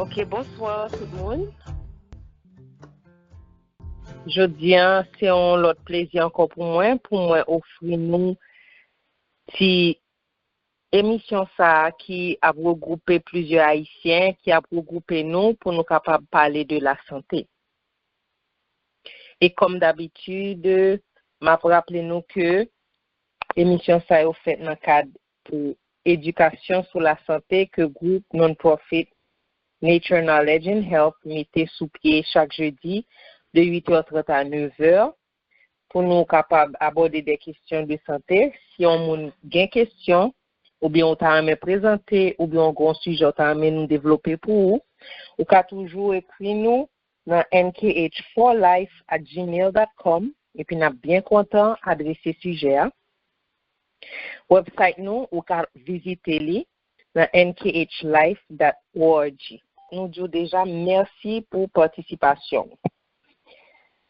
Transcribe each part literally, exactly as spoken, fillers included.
Ok, bonswa tout moun. Jodi a, se yon lòt plezi ankò pou mwen, pou mwen ofri nou ti emisyon sa a ki ap regwoupe plizyè Ayisyen, ki ap regwoupe nou pou nou kapab pale de lasante. E kòm dabitid, m ap raple nou ke emisyon sa yo fèt nan kad pou edikasyon sou lasante ke gwoup non-profit Nature Knowledge and Health mete sou pye chak jedi de uit è trant a nèf è pou nou kapab abòde de kesyon de sante. Si yon moun gen kesyon, oubyen ou ta renmen prezante, oubyen ou gen yon sijè ou ta renmen nou devlope pou ou, ou ka toujou ekri nou nan N K H four life at gmail dot com, epi n ap byen kontan adrese sijè a. Website nou, ou ka vizite li nan N K H life dot O R G. Nou di w deja mèsi pou patisipasyon w.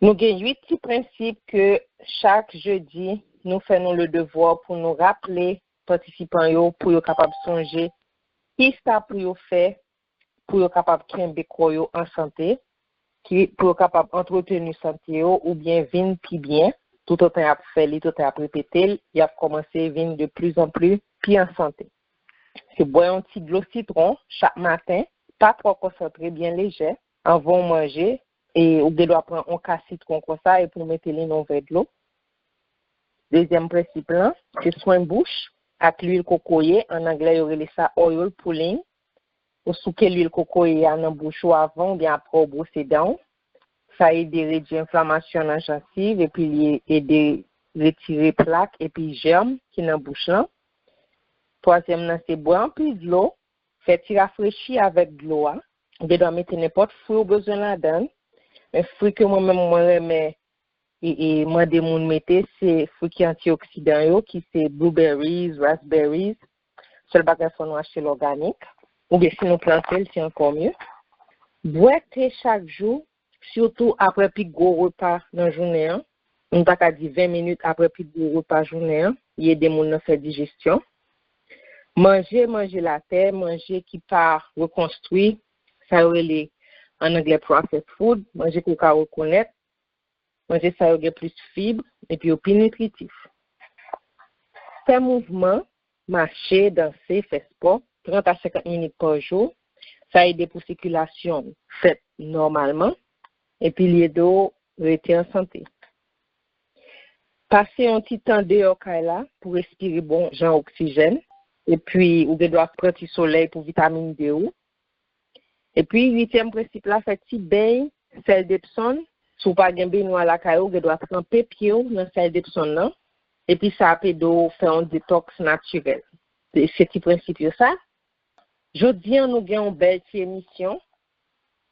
Nou gen uit ti prensip ke chak jedi, nou fè nou le devwa pou nou raple patisipan yo pou yo kapab sonje kisa pou yo fè pou yo kapab kenbe kò yo an sante, ki, pou yo kapab antreteni sante yo oubyen vin pi byen, toutotan y ap fè li, toutotan y ap repete l, y ap kòmanse vin de plus en plus pi an sante. Se bwè yon ti dlo sitwon chak maten, pa twò konsantre, byen lejè, anvan w manje, e ou gen dwa pran yon ka sitwon konsa epi w mete li nan yon vè dlo. Dezyèm prensip lan, se swen bouch ak lwil kokoye, an anglè yo rele sa oil pulling. Ou souke lwil kokoye a nan bouch ou avan oubyen apre w bwose dan w. Sa ede redui enflamasyon nan jansiv epi li ede retire plak epi jèm ki nan bouch lan. Twazyèm nan se bwè anpil dlo. Fè ti rafrechi avèk dlo a. Ou gen dwa mete nenpòt fwi ou bezwen ladan l. Men fwi ke mwen menm mwen renmen e, e mande moun mete, se fwi ki antioksidan yo, ki se blueberries, raspberries. Sèl bagay, fò nou achte l òganik. Oubyen si nou plante l, se ankò mye. Bwè te chak jou, sitou apre pi gwo repa nan jounen an. Nou ta ka di ven minit apre pi gwo repa jounen an. Li ede moun nan fè dijesyon. Manje, manje latè, manje ki pa rekonstwi, sa yo rele an anglè processed food, manje ke w ka rekonèt. Manje sa yo gen plis fib epi yo pi nitritif. Fè mouvman, mache, danse, fè spò, trant a senkant minit pa jou. Sa ede pou sikilasyon w fèt nòmalman epi li ede w rete an sante. Pase yon ti tan deyò kay la pou respire bon jan oksijèn, epi ou gen dwa pran ti solèy pou vitamin D ou. Epi, uityèm prensip la, fè ti beny sèl depsonn. Si w pa gen benwa lakay ou, ou gen dwa tranpe pye w nan sèl depsonn nan. Epi sa ap ede w fè yon detòks natirèl. Se, se ti prensip yo sa. Jodi a, nou gen yon bèl ti emisyon.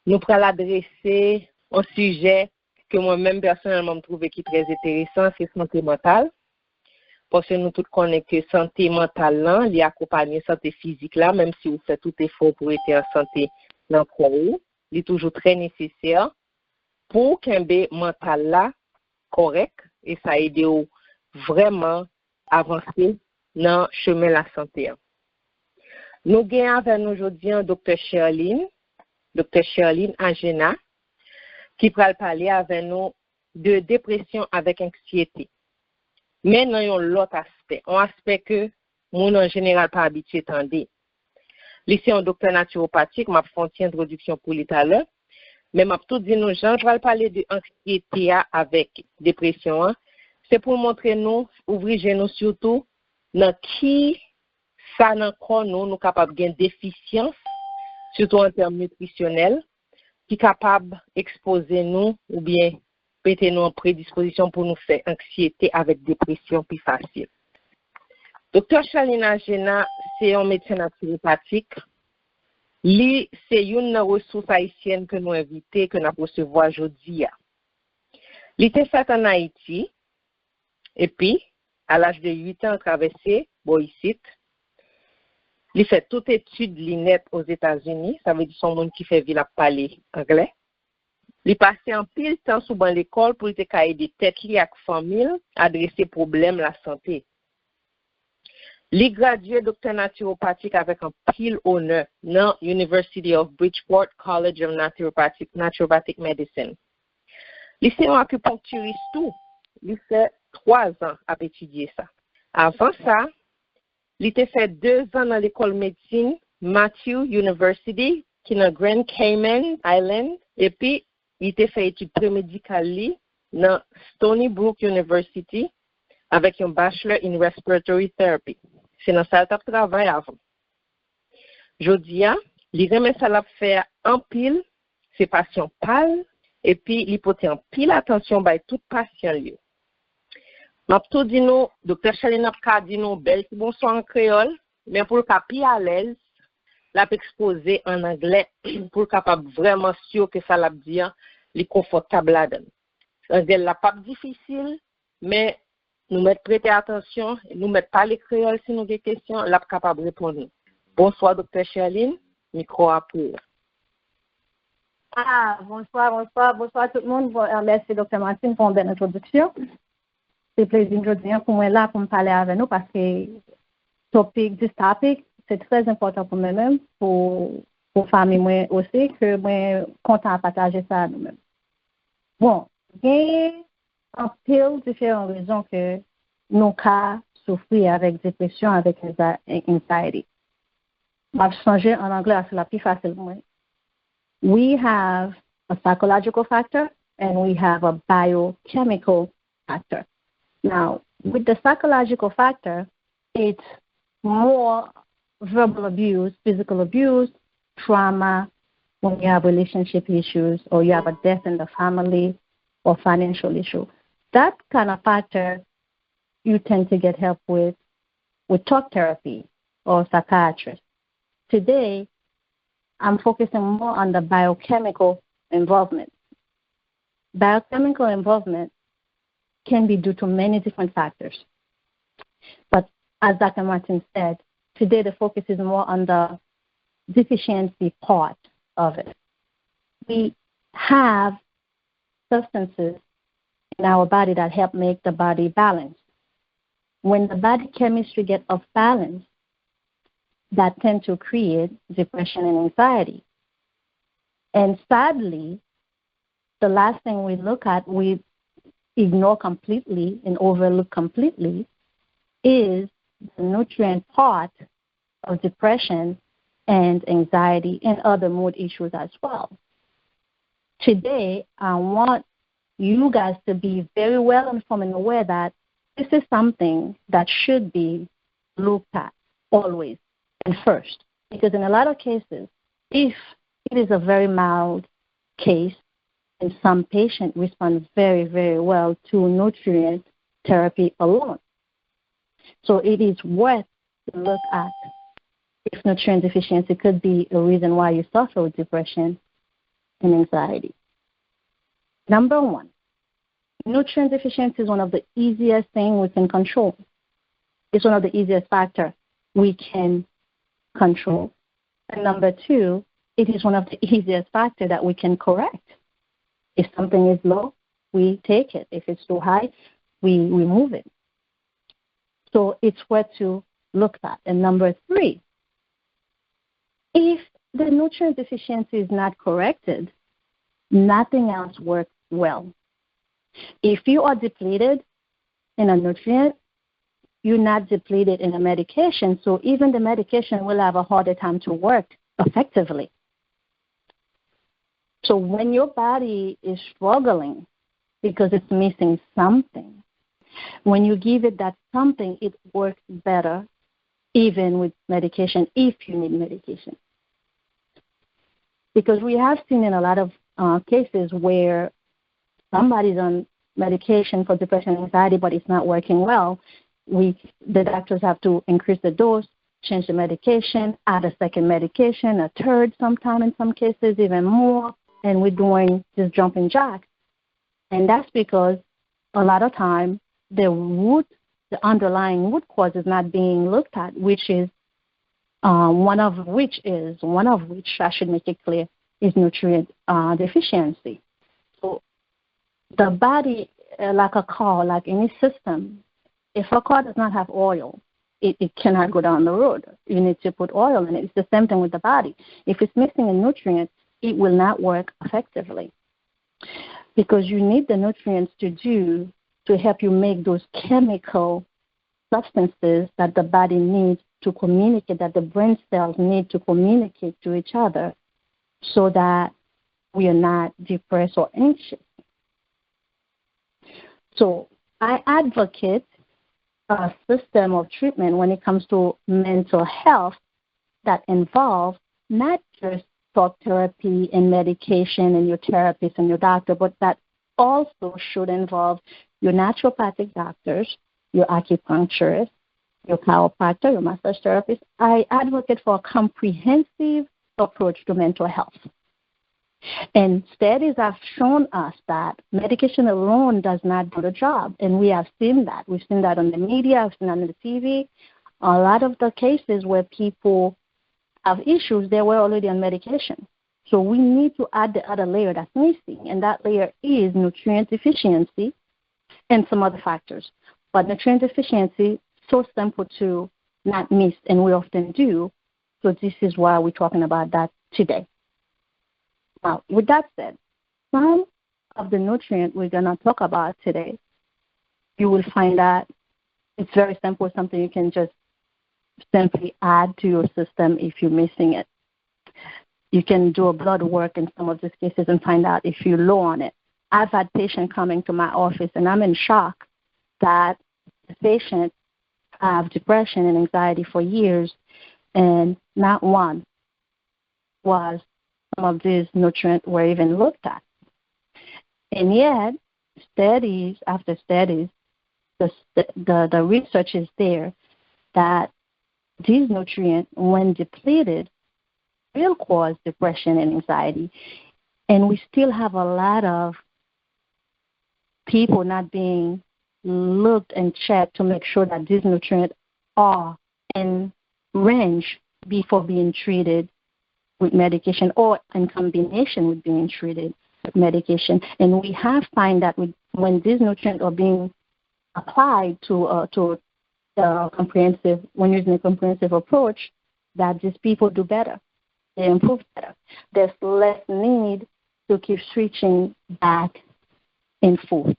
Nou pral adrese yon sijè ke mwen menm pèsonèlman m twouve ki trè enteresan, se sante mantal. Paske nou tout konnen ke sante mantal lan, li akonpanye sante fizik la, menm si ou fè tout efò pou rete an sante nan kò ou, li toujou trè nesesè pou w kenbe mantal la kòrèk, e sa ede w vrèman avanse nan chemen lasante an. Nou gen avè nou jodi a Doktè Sherline, Doktè Sherline Agena, ki pral pale avè nou de depresyon avèk anksyete. Men nan yon lòt aspè, yon aspè ke moun an jeneral pa abitye tande. Li se yon doktè natiwopatik, m ap fè yon ti entwodiksyon pou li talè, men m ap tou di nou jan l pral pale de anksyete a avèk depresyon an, se pou l montre nou, ouvri je nou sitou nan ki sa nan kò nou, nou kapab gen defisyans, sitou an tèm nitrisyonèl, ki kapab ekspoze nou oubyen mete nou an predispozisyon pou nou fè anksyete avèk depresyon pi fasil. Doktè Sherline Agena se yon medsen natiwopatik. Li se youn nan resous ayisyèn ke nou envite, ke n ap resevwa jodi a. Li te fèt ann Ayiti, epi, a laj de uit an, travèse bò isit. Li fè tout etid li nèt Ozetazini, sa vle di se yon moun ki fè vi l ap pale anglè. Li pase anpil tan sou ban lekòl pou l te ka ede tèt li ak fanmi l adrese pwoblèm lasante. Li gradye doktè natiwopatik avèk anpil onè nan University of Bridgeport College of Naturopathic, Naturopathic Medicine. Li se yon akiponktiris tou. Li fè twa zan ap etidye sa. Avan sa, li te fè de zan nan lekòl medsin Matthew University, ki nan Grand Cayman Island, epi li te fè etid premedikal li nan Stony Brook University avèk yon Bachelor in Respiratory Therapy. Se nan sa l t ap travay avan. Jodi a, li renmen sa l ap fè a anpil, se pasyon pa l, epi li pote anpil atansyon bay tout pasyan l yo. M ap tou di nou, doktè Charline ap ka di nou bèl ti bonswa an kreyòl, men pou l ka pi alèz, l ap ekspoze an anglè pou l kapab vrèman si ke sa l ap di a, li konfòtab ladan l. Anglè l la p ap difisil, men nou mèt prete atansyon, nou mèt pale kreyòl si nou gen kesyon, l ap kapab reponn nou. Bonswa, doktè Charline, mikwo a pou ou. Ah, bonswa, bonswa, bonswa tout moun. Bon, euh, mèsi, doktè Martine, pou yon bèl entwodiksyon. Se plezi m jodi a pou mwen la pou m pale avè nou paske topik, dis topik, se trè enpòtan pou mwen menm, pou, pou fanmi mwen osi, ke mwen kontan ap pataje sa a nou menm. Bon, genyen anpil diferan rezon ke nou ka soufri avèk depresyon, avèk anxiety. M ap chanje an anglè paske l ap pi fasil pou mwen. We have a psychological factor and we have a biochemical factor. Now, with the psychological factor, it's more verbal abuse, physical abuse, trauma, when you have relationship issues or you have a death in the family or financial issue. That kind of factor you tend to get help with with talk therapy or psychiatrist. Today, I'm focusing more on the biochemical involvement. Biochemical involvement can be due to many different factors. But as Doctor Martin said, today the focus is more on the deficiency part of it. We have substances in our body that help make the body balance. When the body chemistry get off balance, that tend to create depression and anxiety. And sadly, the last thing we look at, we ignore completely and overlook completely, is the nutrient part of depression and anxiety and other mood issues as well. Today, I want you guys to be very well informed and aware that this is something that should be looked at always and first. Because in a lot of cases, if it is a very mild case, and some patients respond very, very well to nutrient therapy alone. So it is worth to look at if nutrient deficiency could be a reason why you suffer with depression and anxiety. Number one, nutrient deficiency is one of the easiest thing we can control. It's one of the easiest factor we can control. And number two, it is one of the easiest factor that we can correct. If something is low, we take it. If it's too high, we remove it. So it's worth to look at. And number three, if the nutrient deficiency is not corrected, nothing else works well. If you are depleted in a nutrient, you're not depleted in a medication, so even the medication will have a harder time to work effectively. So when your body is struggling because it's missing something, when you give it that something, it works better even with medication if you need medication. Because we have seen in a lot of uh, cases where somebody's on medication for depression and anxiety, but it's not working well. We, the doctors have to increase the dose, change the medication, add a second medication, a third sometime in some cases, even more. And we're doing this jumping jack. And that's because a lot of time the root, the underlying root cause is not being looked at, which is uh, one of which is, one of which I should make it clear, is nutrient uh, deficiency. So the body, uh, like a car, like any system, if a car does not have oil, it, it cannot go down the road. You need to put oil in it. It's the same thing with the body. If it's missing a nutrient, it will not work effectively because you need the nutrients to do to help you make those chemical substances that the body needs to communicate, that the brain cells need to communicate to each other so that we are not depressed or anxious. So I advocate a system of treatment when it comes to mental health that involves not just talk therapy and medication and your therapist and your doctor, but that also should involve your naturopathic doctors, your acupuncturist, your chiropractor, your massage therapist. I advocate for a comprehensive approach to mental health. And studies have shown us that medication alone does not do the job. And we have seen that. We've seen that on the media, we've seen that on the T V. A lot of the cases where people have issues, they were already on medication. So we need to add the other layer that's missing, and that layer is nutrient deficiency and some other factors. But nutrient deficiency, so simple to not miss, and we often do. So this is why we're talking about that today. Now, with that said, some of the nutrient we're going to talk about today, you will find that it's very simple, something you can just simply add to your system if you're missing it. You can do a blood work in some of these cases and find out if you're low on it. I've had patients coming to my office, and I'm in shock that the patients have depression and anxiety for years, and not one was some of these nutrients were even looked at. And yet, studies after studies, the, the, the research is there that these nutrients, when depleted, will cause depression and anxiety. And we still have a lot of people not being looked and checked to make sure that these nutrients are in range before being treated with medication or in combination with being treated with medication. And we have find that with, when these nutrients are being applied to uh, to the comprehensive, when using a comprehensive approach, that these people do better. They improve better. There's less need to keep switching back and forth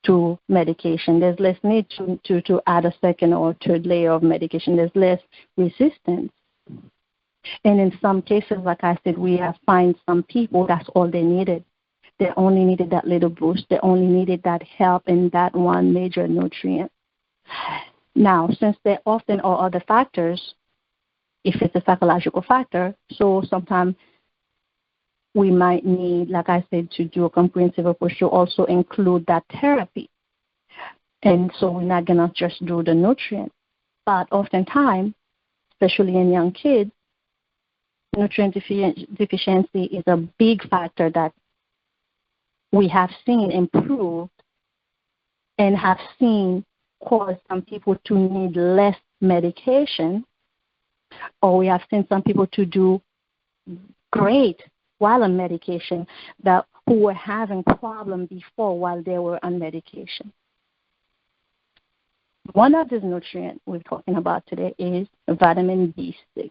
to medication. There's less need to, to, to add a second or third layer of medication. There's less resistance. And in some cases, like I said, we have find some people that's all they needed. They only needed that little boost. They only needed that help in that one major nutrient. Now, since there often are other factors, if it's a psychological factor, so sometimes we might need, like I said, to do a comprehensive approach to also include that therapy. And so we're not going to just do the nutrient. But oftentimes, especially in young kids, nutrient defi- deficiency is a big factor that we have seen improved and have seen cause some people to need less medication, or we have seen some people to do great while on medication that who were having problem before while they were on medication. One of these nutrients we're talking about today is vitamin B six.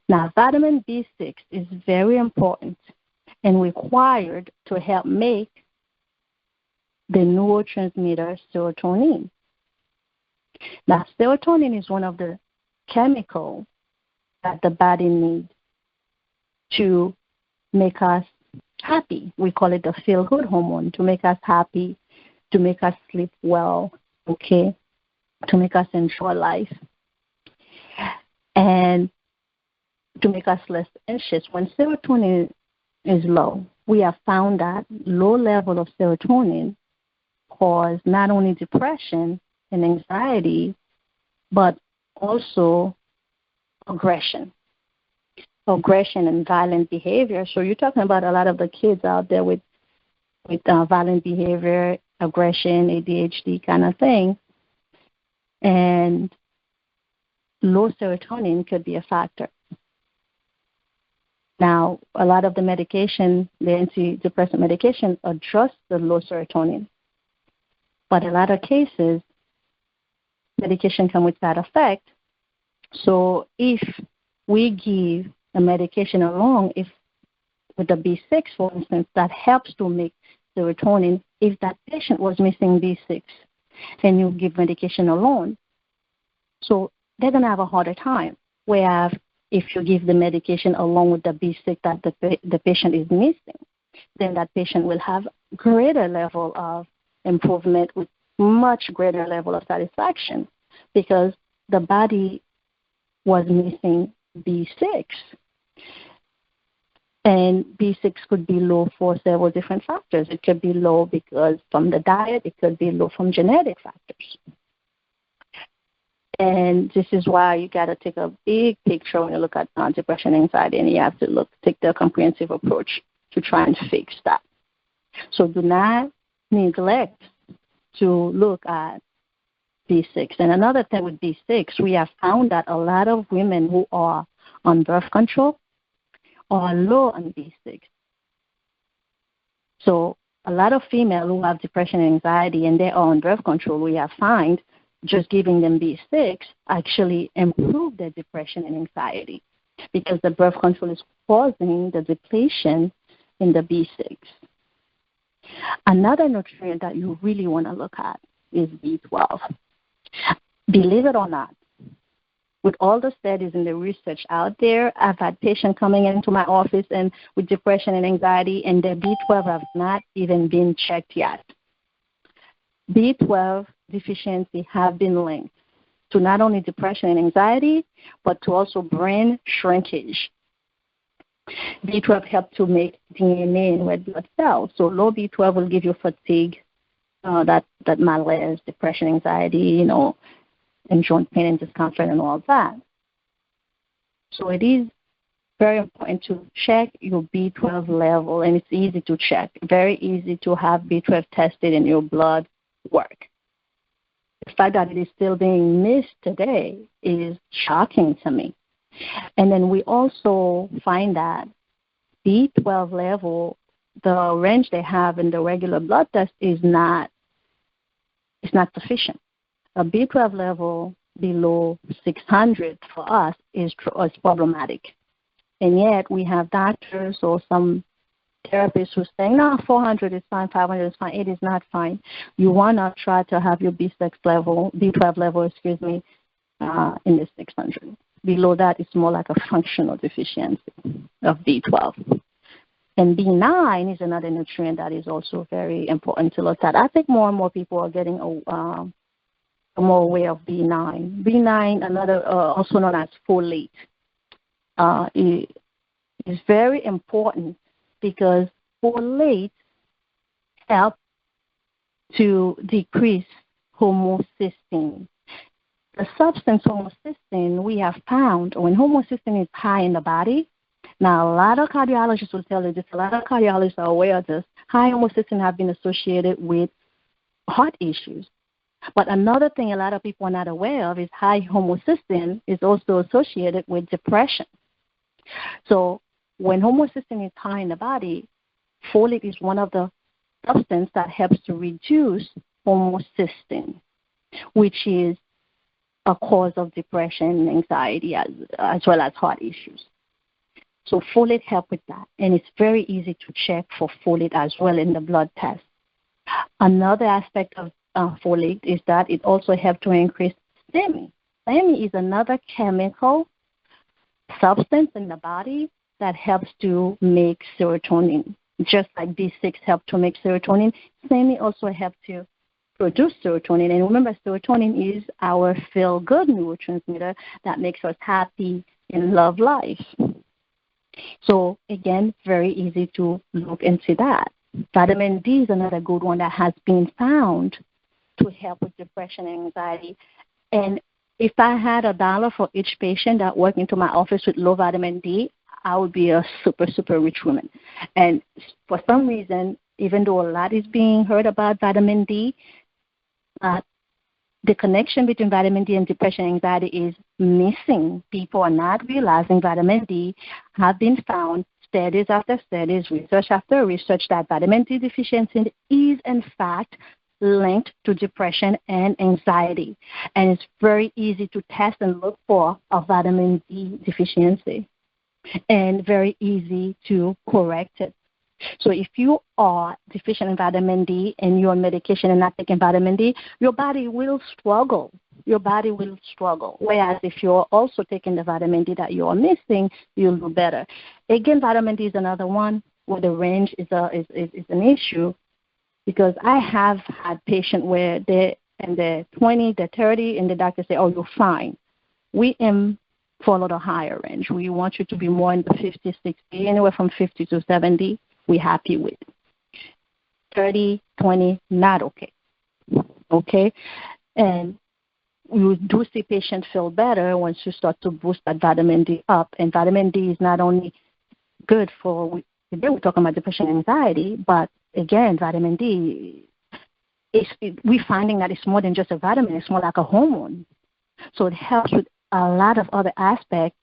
Now, vitamin B six is very important and required to help make the neurotransmitter serotonin. Now, serotonin is one of the chemicals that the body needs to make us happy. We call it the feel good hormone, to make us happy, to make us sleep well, okay, to make us enjoy life, and to make us less anxious. When serotonin is low, we have found that low level of serotonin cause not only depression and anxiety, but also aggression, aggression and violent behavior. So you're talking about a lot of the kids out there with with uh, violent behavior, aggression, A D H D kind of thing, and low serotonin could be a factor. Now, a lot of the medication, the antidepressant medication, adjusts the low serotonin, but a lot of cases medication come with side effect. So if we give a medication along, if with the B six, for instance, that helps to make serotonin, if that patient was missing B six and you give medication alone, so they're going to have a harder time. Whereas if you give the medication along with the B six that the, the patient is missing, then that patient will have greater level of improvement with much greater level of satisfaction because the body was missing B six. And B six could be low for several different factors. It could be low because from the diet, it could be low from genetic factors. And this is why you got to take a big picture when you look at uh, depression, anxiety, and you have to look take the comprehensive approach to try and fix that. So do not neglect to look at B six. And another thing with B six, we have found that a lot of women who are on birth control are low on B six. So a lot of females who have depression and anxiety and they are on birth control, we have found just giving them B six actually improve their depression and anxiety because the birth control is causing the depletion in the B six. Another nutrient that you really want to look at is B twelve. Believe it or not, with all the studies and the research out there, I've had patients coming into my office and with depression and anxiety, and their B twelve have not even been checked yet. B twelve deficiency have been linked to not only depression and anxiety, but to also brain shrinkage. B twelve help to make D N A in red blood cells. So low B twelve will give you fatigue, uh, that, that malaise, depression, anxiety, you know, and joint pain and discomfort and all that. So it is very important to check your B twelve level, and it's easy to check. Very easy to have B twelve tested in your blood work. The fact that it is still being missed today is shocking to me. And then we also find that B twelve level, the range they have in the regular blood test is not is not sufficient. A B twelve level below six hundred for us is, tr- is problematic. And yet we have doctors or some therapists who saying, no, four hundred is fine, five hundred is fine. It is not fine. You want to try to have your B six level, B twelve level, excuse me, uh, in the six hundred. Below that, it's more like a functional deficiency of B twelve. And B nine is another nutrient that is also very important to look at. I think more and more people are getting a, um, more aware of B nine. B nine, another uh, also known as folate, uh, is very important because folate helps to decrease homocysteine. The substance homocysteine we have found when homocysteine is high in the body. Now, a lot of cardiologists will tell you this. A lot of cardiologists are aware of this. High homocysteine have been associated with heart issues. But another thing a lot of people are not aware of is high homocysteine is also associated with depression. So when homocysteine is high in the body, folate is one of the substance that helps to reduce homocysteine, which is a cause of depression, anxiety, as, as well as heart issues. So folate help with that, and it's very easy to check for folate as well in the blood test. Another aspect of uh, folate is that it also helps to increase STEMI. STEMI is another chemical substance in the body that helps to make serotonin, just like B six helps to make serotonin. STEMI also helps to produce serotonin. And remember, serotonin is our feel good neurotransmitter that makes us happy and love life. So, again, very easy to look into that. Vitamin D is another good one that has been found to help with depression and anxiety. And if I had a dollar for each patient that walked into my office with low vitamin D, I would be a super, super rich woman. And for some reason, even though a lot is being heard about vitamin D, uh, the connection between vitamin D and depression and anxiety is missing. People are not realizing vitamin D have been found, studies after studies, research after research, that vitamin D deficiency is in fact linked to depression and anxiety. And it's very easy to test and look for a vitamin D deficiency and very easy to correct it. So if you are deficient in vitamin D and you're on medication and not taking vitamin D, your body will struggle. Your body will struggle. Whereas if you're also taking the vitamin D that you are missing, you'll do better. Again, vitamin D is another one where the range is a is, is, is an issue, because I have had patients where they're in the twenty, the thirty, and the doctor say, "Oh, you're fine." We aim for a little higher range. We want you to be more in the fifty, sixty, anywhere from fifty to seventy, we happy with. Thirty, twenty, not okay. Okay? And you do see patients feel better once you start to boost that vitamin D up. And vitamin D is not only good for, we, today we're talking about depression and anxiety, but again, vitamin D, is, it, we're finding that it's more than just a vitamin, it's more like a hormone. So it helps with a lot of other aspects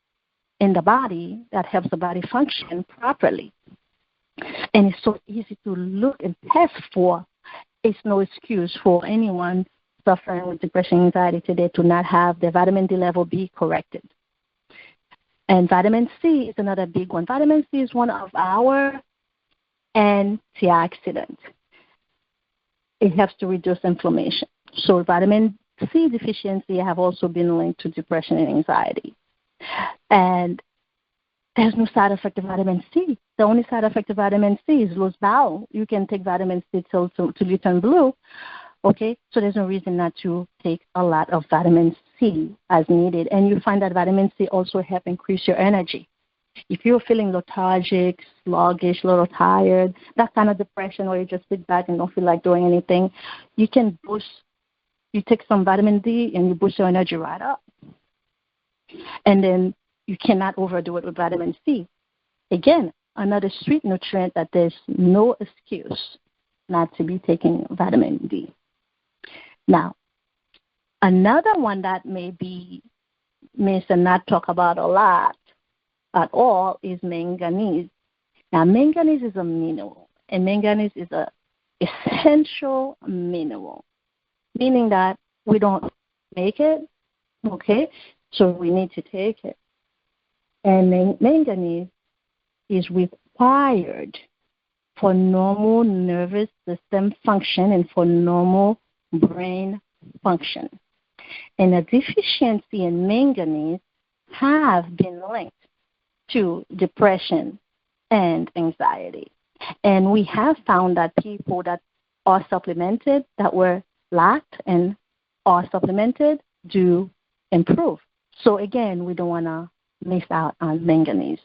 in the body that helps the body function properly. And it's so easy to look and test for. It's no excuse for anyone suffering with depression, anxiety today to not have the vitamin D level be corrected. And vitamin C is another big one. Vitamin C is one of our antioxidants. It helps to reduce inflammation. So vitamin C deficiency have also been linked to depression and anxiety. And there's no side effect of vitamin C. The only side effect of vitamin C is loose bowel. You can take vitamin C till, till, till you turn blue. Okay, so there's no reason not to take a lot of vitamin C as needed. And you find that vitamin C also help increase your energy. If you're feeling lethargic, sluggish, a little tired, that kind of depression where you just sit back and don't feel like doing anything, you can boost, you take some vitamin D and you boost your energy right up. And then you cannot overdo it with vitamin C. Again, another sweet nutrient that there's no excuse not to be taking vitamin D. Now, another one that may be missed and not talked about a lot at all is manganese. Now, manganese is a mineral, and manganese is a essential mineral, meaning that we don't make it, okay? So we need to take it. And man- manganese is required for normal nervous system function and for normal brain function. And a deficiency in manganese have been linked to depression and anxiety. And we have found that people that are supplemented, that were lacked and are supplemented, do improve. So again, we don't want to miss out on manganese.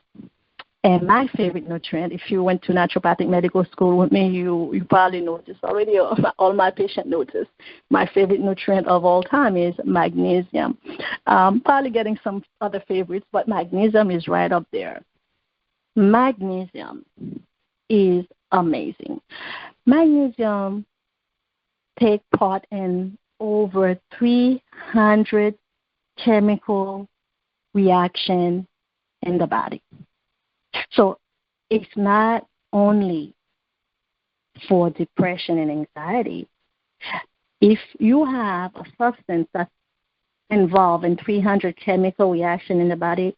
And my favorite nutrient, if you went to naturopathic medical school with me, you, you probably know this already. All my patients know this. My favorite nutrient of all time is magnesium. Um, probably getting some other favorites, but magnesium is right up there. Magnesium is amazing. Magnesium take part in over three hundred chemical reaction in the body. So it's not only for depression and anxiety. If you have a substance that's involved in three hundred chemical reaction in the body,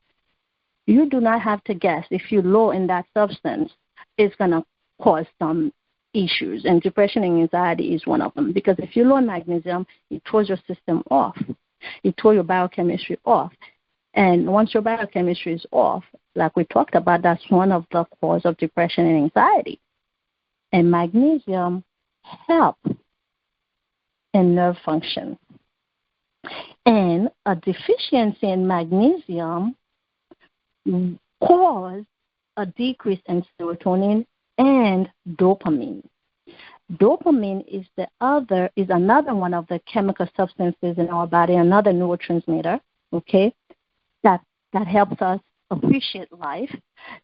you do not have to guess. If you're low in that substance, it's going to cause some issues. And depression and anxiety is one of them. Because if you're low in magnesium, it throws your system off. It throws your biochemistry off. And once your biochemistry is off, like we talked about, that's one of the cause of depression and anxiety. And magnesium help in nerve function. And a deficiency in magnesium cause a decrease in serotonin and dopamine. Dopamine is the other, is another one of the chemical substances in our body, another neurotransmitter, okay, that, that helps us appreciate life,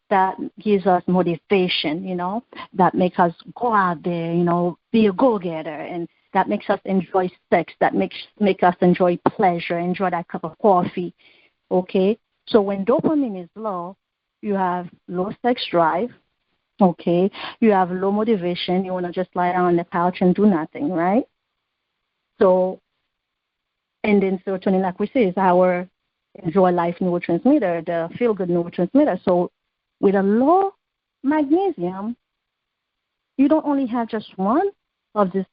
that gives us motivation, you know, that make us go out there, you know, be a go-getter, and that makes us enjoy sex, that makes, make us enjoy pleasure, enjoy that cup of coffee, okay? So when dopamine is low, you have low sex drive, okay? You have low motivation, you want to just lie down on the couch and do nothing, right? So, and then serotonin, like we say, is our enjoy life neurotransmitter, the feel good neurotransmitter. So, with a low magnesium, you don't only have just one of these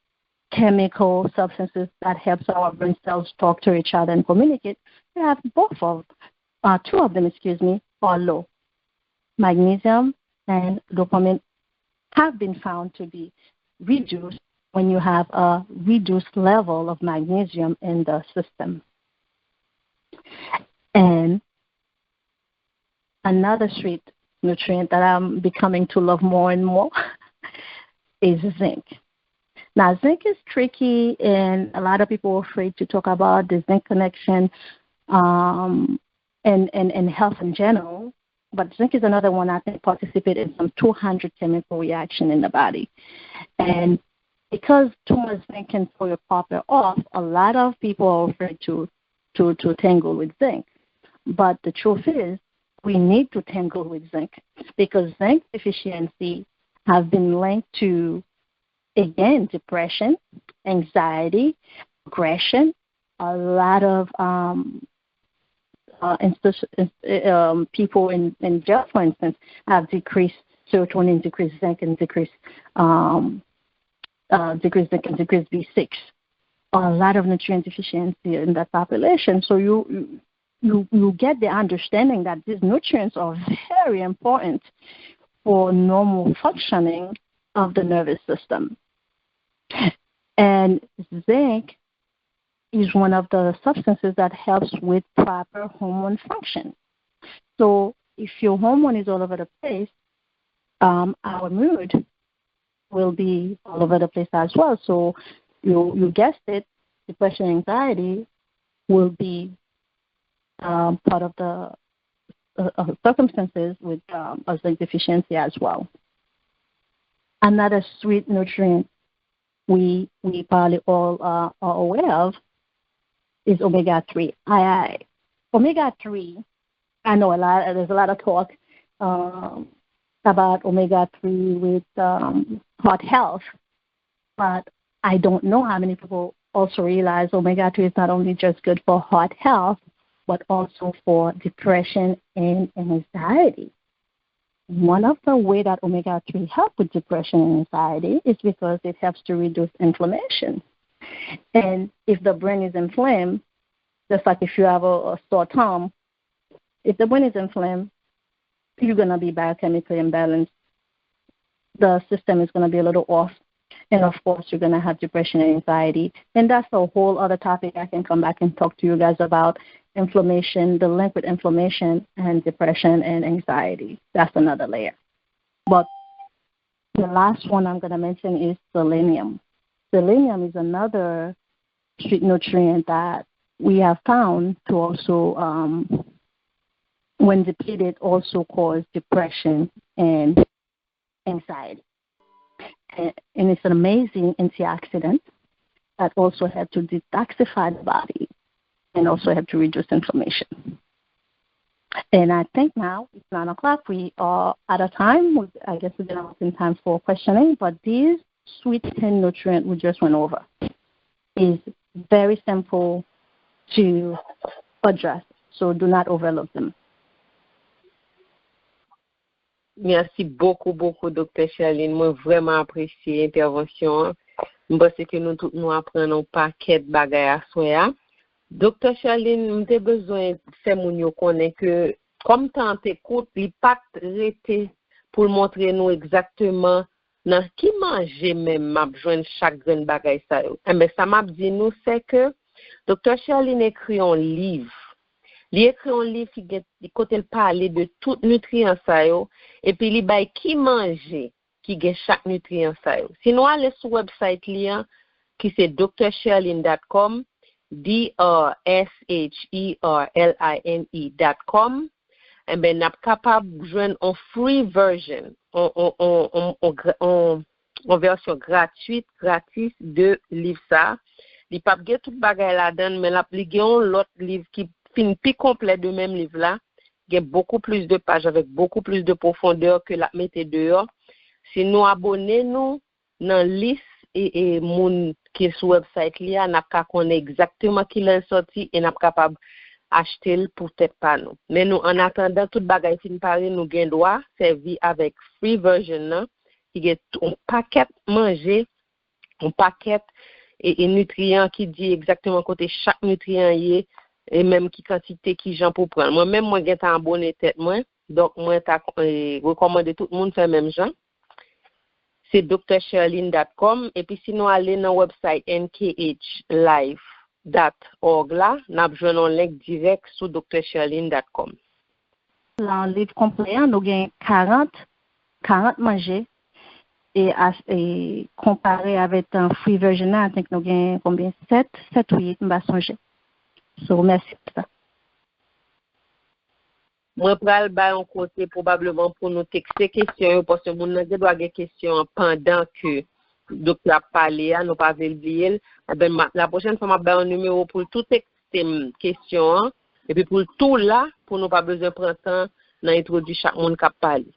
chemical substances that helps our brain cells talk to each other and communicate. You have both of, uh, two of them, excuse me, are low. Magnesium and dopamine have been found to be reduced when you have a reduced level of magnesium in the system. And another sweet nutrient that I'm becoming to love more and more is zinc. Now, zinc is tricky, and a lot of people are afraid to talk about the zinc connection, um, and, and, and health in general. But zinc is another one I think participate in some two hundred chemical reaction in the body. And because too much zinc can throw your partner off, a lot of people are afraid to, to, to tangle with zinc. But the truth is, we need to tangle with zinc because zinc deficiency have been linked to, again, depression, anxiety, aggression, a lot of, um, uh, instance, um, people in, in jail, for instance, have decreased serotonin, decreased zinc, and decreased, um, uh, decreased zinc and decreased B six. A lot of nutrient deficiency in that population. So you, you, you, you get the understanding that these nutrients are very important for normal functioning of the nervous system. And zinc is one of the substances that helps with proper hormone function. So if your hormone is all over the place, um, our mood will be all over the place as well. So you, you guessed it, depression, anxiety will be, um, part of the, uh, uh, circumstances with, um, a zinc deficiency as well. Another sweet nutrient we, we probably all, uh, are aware of is omega three. I, I, omega three, I know a lot, there's a lot of talk, um, about omega three with, um, heart health, but I don't know how many people also realize omega three is not only just good for heart health, but also for depression and anxiety. One of the way that omega three help with depression and anxiety is because it helps to reduce inflammation. And if the brain is inflamed, just like if you have a, a sore thumb, if the brain is inflamed, you're gonna be biochemically imbalanced. The system is gonna be a little off. And of course, you're gonna have depression and anxiety. And that's a whole other topic I can come back and talk to you guys about inflammation, the link with inflammation and depression and anxiety. That's another layer. But the last one I'm gonna mention is selenium. Selenium is another street nutrient that we have found to also, um, when depleted, also cause depression and anxiety. And, and it's an amazing antioxidant that also help to detoxify the body and also help to reduce inflammation. And I think now it's nine o'clock. We are out of time. We, I guess we're gonna have some time for questioning, but these sweet ten nutrient we just went over is very simple to address. So do not overlook them. Mèsi bokou, bokou, Doktè Sherline. Mwen vrèman apresye entèvansyon an. M panse ke nou tout nou aprann yon pakèt bagay aswè a. Doktè Sherline, m te bezwen fè moun yo konnen ke kòm tan an te kout, li pa t rete pou l montre nou egzakteman nan ki manje menm m ap jwenn chak grenn bagay sa yo. Enben, sa m ap di nou, se ke Doktè Sherline ekri yon liv. Li ekri yon liv ki gen, kote l pale de tout nitriyan sa yo, epi li bay ki manje ki gen chak nitriyan sa yo. Si nou ale sou website li an, ki se doctor sherline dot com, D R S H E R L I N E dot com, enben, n ap kapab jwenn on free version, on, on, on, on, on, gra- on, on vèsyon gratwit, gratis de liv sa. Li p ap gen tout bagay ladan l, men l ap, li gen yon lòt liv ki fin pi konplè de menm liv la. Gen bokou plis de paj avèk bokou plis de pwofondè ke l ap mete deyò. Si nou abone nou nan lis e, e moun ke sou website li a, n ap ka konnen egzakteman kilè l sòti e n ap kapab achte l pou tèt pa nou. Men nou, an atandan tout bagay fin pare, nou gen dwa sèvi avèk free version nan, ki gen yon pakèt manje, yon pakèt e, e nitriyan ki di egzakteman kote chak nitriyan ye, e menm ki kantite, ki jan pou pran l. Mwen menm, mwen gentan abone tèt mwen, donk mwen ta e, rekòmande tout moun fè menm jan. Se doctor sherline dot com, epi si nou ale nan website N K H life dot org la, n ap jwenn yon link dirèk sou doctor sherline dot com. Nan liv konplè an, nou gen karant, karant manje, e, as, e konpare avèk uh, free version nan, I think nou gen konbyen? Sèt, sèt ou uit, m pa sonje. So, mèsi pou sa. Mwen pral bay yon kote pwobableman pou nou tekste kesyon yo, paske moun nan gen dwa gen kesyon an pandan ke doktè ap pale a, nou pa vle l bliye l. Enben, ma- la pwochèn fwa m ap bay yon nimewo pou l tou tekste m kesyon an, epi pou l tou la, pou nou pa bezwen pran tan nan entwodui chak moun k ap pale.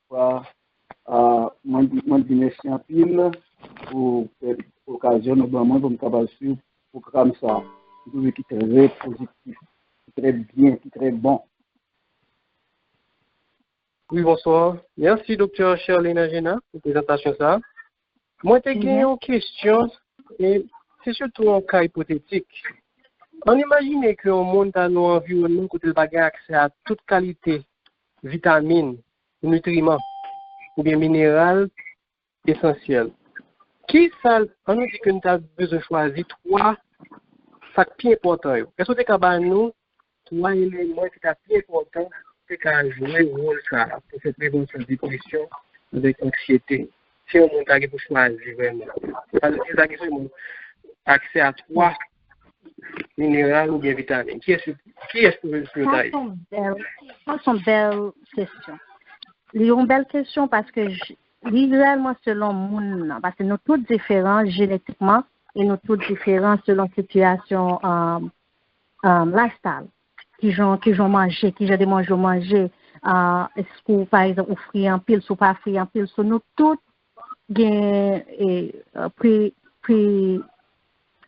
Bonswa. Ah, mwen, di- mwen di mèsi anpil pou, pou okazyon nou ban mwen pou m kapab swiv pwogram sa. M twouve ki trè pozitif, ki trè byen, ki trè bon. Wi, bonswa. Mèsi, Doktè Sherline Agena, pou prezantasyon sa a. Mwen te gen yon kesyon, e se sitou yon ka ipotetik. Ann imajine ke yon moun ta nan yon anviwònman kote l pa gen aksè a tout kalite vitamin, nitriman, oubyen mineral esansyèl. Kisa, ann nou di ke nou ta bezwen chwazi twa sa k pi enpòtan yo. Èske w te ka ba nou twa eleman ki ta pi enpòtan ki te ka jwe wòl sa a pou fè prevansyon depresyon avèk anksyete? Si yon moun ta gen pou chwazi vrèman, li ta gen sèlman aksè a twa mineral oubyen vitamin. Kiyès kiyès pou pou yo ta ye? Sa se yon bèl kesyon. Li yon bèl kesyon paske li reyèlman selon moun nan, paske nou tout diferan jenetikman e nou tout diferan selon sitiyasyon um, um, lifestyle. Kijan kijan manje, kijan de manje ou manje, uh, èske ou pa egzanp ou fri anpil, si ou pa fri anpil, so nou tout gen e, uh, pre, pre,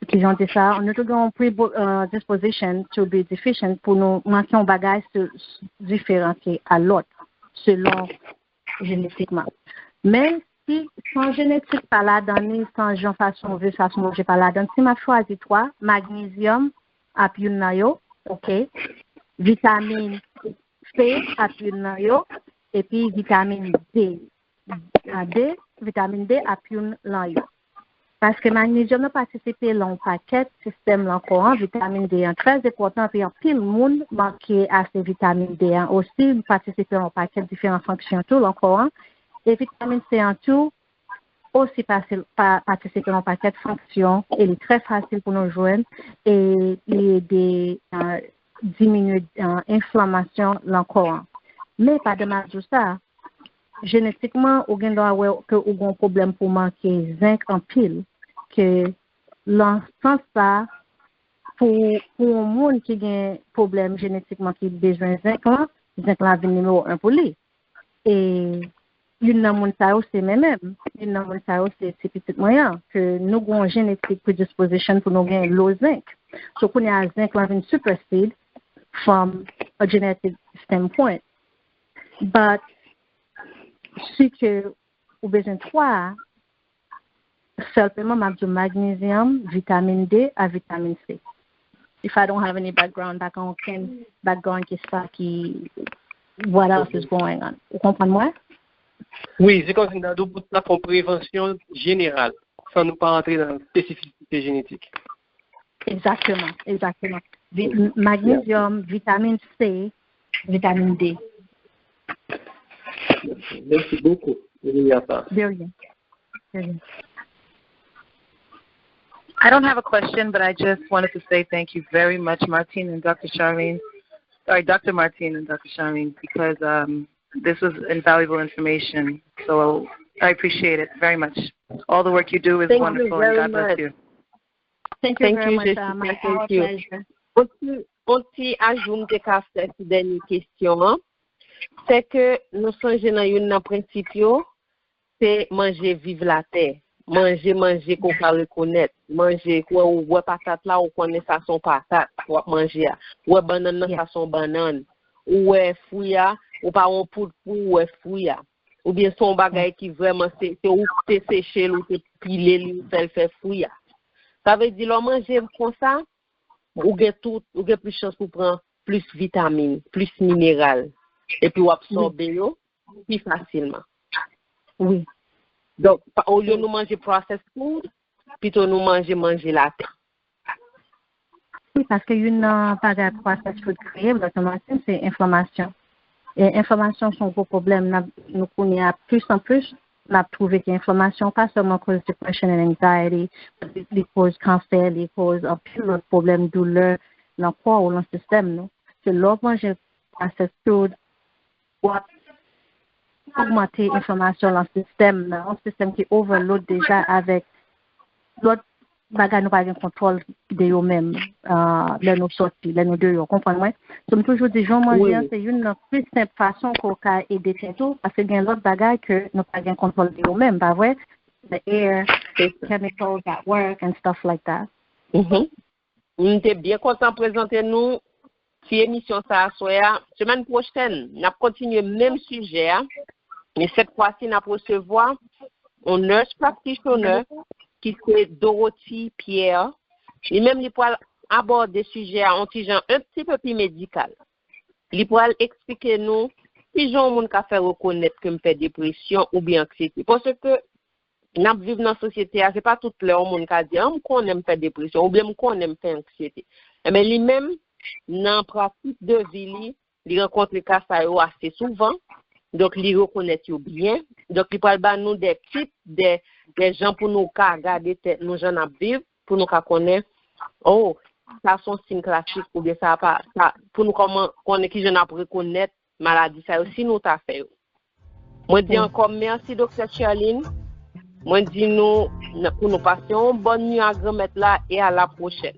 kijan di sa, nou tout gen yon pre uh, disposition to be deficient pou nou manke yon bagay diferan ke a lòt selon jenetikman. Men si san jenetik pa ladan ni san jan fason ou viv, fason ou manje pa ladan, si m ap chwazi twa, magnezyòm ap youn nan yo, oke, vitamin C ap youn nan yo, epi vitamin D. D, vitamin D ap youn lan yo. Paske magnezyòm nan patisipe lan yon pakèt sistèm lan kò an, vitamin D an trè enpòtan, epi anpil moun manke ase vitamin D an osi, li patisipe lan yon pakèt diferan fonksyon tou lan kò an. E vitamin C an tou osi patisipe lan yon pakèt fonksyon, e li trè fasil pou nou jwenn, e li ede diminye enflamasyon lan kò an. Men pandan m ap di w sa, jenetikman ou gen dwa wè ke ou gen yon pwoblèm pou manke zenk anpil, ke lan sans sa pou pou yon moun ki gen pwoblèm jenetikman ki bezwen zenk lan, zenk lan vin nimewo en pou li. E youn nan moun sa yo se mwen menm, youn nan moun sa yo se ti pitit mwen an, ke nou gen yon genetic predisposition pou nou gen low zinc. So kounye a zenk lan vin supersede from a genetic standpoint. But si ke ou bezwen twa a, sèlman m ap di w magnezyòm, vitamin D a vitamin C. If I don't have any background, pa gen okenn background ki sa ki what else is going on. Ou konprann mwen? Wi, se kòmsi m ta di w pou ta fè yon prevansyon jeneral, san nou pa rantre nan espesifisite jenetik. Egzakteman, egzakteman. Magnezyòm, vitamin C, vitamin D. Merci beaucoup. De rien. De rien. I don't have a question, but I just wanted to say thank you very much, Martine and Doctor Charlene. Sorry, Doctor Martine and Doctor Charlene, because um, this was invaluable information. So I appreciate it very much. All the work you do is Thank you wonderful, very and God bless much. You. Thank you Thank very you, much, Jessica. um, Thank our you. Pleasure. On ti, on ti ajou m te ka fè sou dènye kesyon an, se ke nou sonje nan youn nan prensip yo, se manje viv latè. Manje, manje ke w ka rekonèt. Manje, ou wè, ou wè patat la, ou konnen sa se yon patat w ap manje a. Ou wè bannann nan, sa se yon bannann. Ou wè fwi a, ou pa wè yon poud pou ou wè fwi a. Oubyen se yon bagay ki vrèman, se, se ou ki te seche l, ou te pile li, ou fè l fè fwi a. Sa vle di, lè w manje konsa, ou gen tout, ou gen plis chans pou pran plis vitamin, plis mineral, epi w absòbe yo pi fasilman. Wi. Donk, olye nou manje processed food, pito nou manje manje latè. Wi, paske youn nan bagay processed food kreye, lòt nan maten, se enflamasyon. E enflamasyon se yon gwo pwoblèm. Nou kounye a plis an plis, n ap twouve ke enflamasyon pa sèlman koz depression and anxiety, li koz kansè, li koz anpil lòt pwoblèm, doulè nan kò ou, nan sistèm nou. Se lè w manje processed food, w ap ogmante enflamasyon nan sistèm nan, yon sistèm ki overload deja avèk lòt bagay nou pa gen kontwòl de yo menm lè nou sòti, lè nou deyò, konprann mwen? So m toujou di jan w manje an se youn nan pi senp fason ke w ka ede tèt ou, paske gen lòt bagay ke nou pa gen kontwòl de yo menm, pa vre? The air, the chemicals at work and stuff like that. M te byen kontan prezante nou ti emisyon sa aswè a. Semèn pwochèn, n ap kontinye menm sijè a, men sèt fwa si n ap resevwa yon nurse practitioner ki se Dorothy Pierre. Li menm li pral abòde sijè a yon ti jan, un petit peu pi medikal. Li pral eksplike nou ki jan yon moun ka fè rekonèt ke m fè depresyon oubyen anksiyete. Paske n ap viv nan sosyete a, se pa tout lè yon moun ka di, ah, m konnen m fè depresyon, oubyen m konnen m fè anksyete. Ebyen, li menm, nan pratik de vi li, li rankontre ka sa yo ase souvan, donk li rekonèt yo byen. Donk, li pral ba nou de tip, de, de jan pou nou ka gade tèt nou, jan n ap viv, pou nou ka konnen, oh, sa se yon siy klasik, oubyen sa pa, sa, pou nou kòman konnen ki jan n ap rekonèt maladi sa yo, si nou ta fè yo. Mwen di ankò mèsi, Doktè Sherline. Mwen di nou pou nou pase yon bòn nwi a Granmèt la e a la pwochèn.